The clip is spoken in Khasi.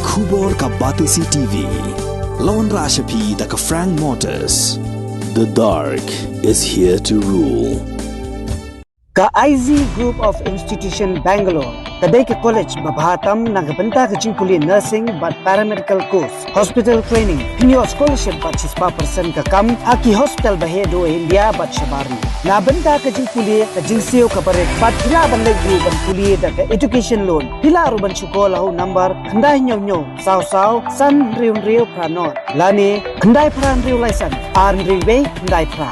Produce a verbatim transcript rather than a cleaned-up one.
Khubor ka Batesi T V. Lawan Rashapi da ka Frank Motors. The dark is here to rule. Ka I Z Group of Institution Bangalore ka dei ka college ba bha tam na ka bynta ka jingpule nursing bad paramedical course, hospital training, pynïoh scholarship bad shispah percent ka kam ha ki hospital ba heh duh India bad shabar. Na bynta ka jingpule ka jingsiew ka barit bad phi lah ban leit ruh ban pule da ka education loan, phi lah ruh ban shu call ha u number khyndai hynñiew hynñiew saw saw san hynriew hynriew phra nod lane khyndai phra hynriew lai san ar hynriew wei khyndai phra.